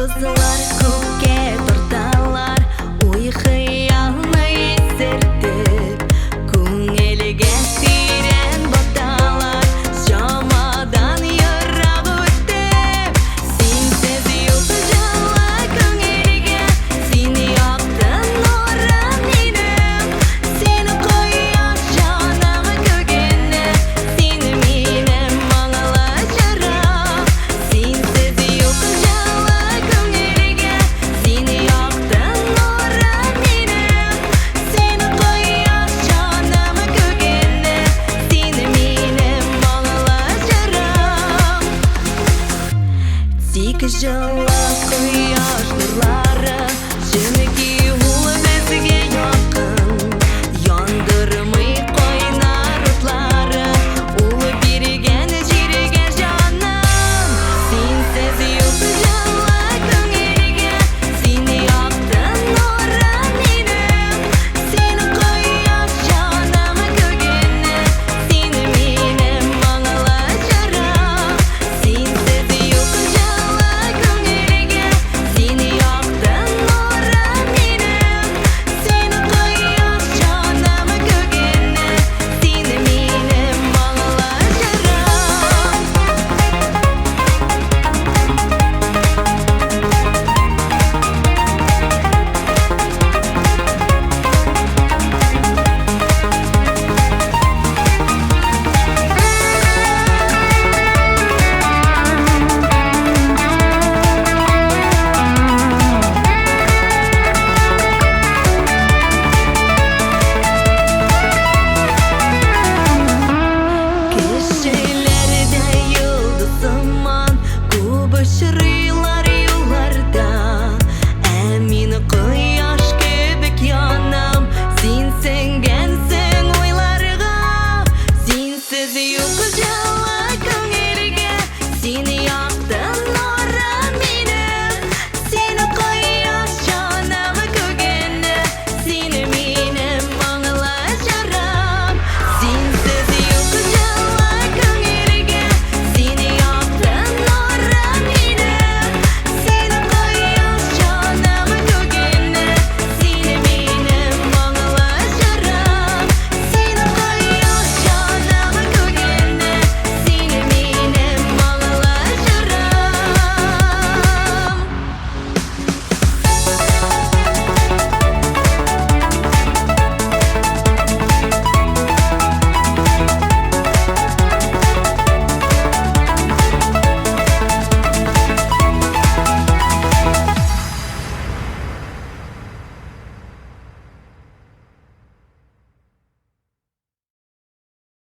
Йолдызлар күккә тарталар, уй-хыялны исертеп, күңелгә тирән баталар, чамадан ерак үтеп. Синсез юк җылы күңелгә, син якты нурым минем, син кояш җаным күгенә, син минем моңлы җырым. Синсез юк җылы күңелгә, син якты нурым минем, син кояш җаным күгенә, син минем моңлы җырым. Тик җылы кояш нурлары чөнки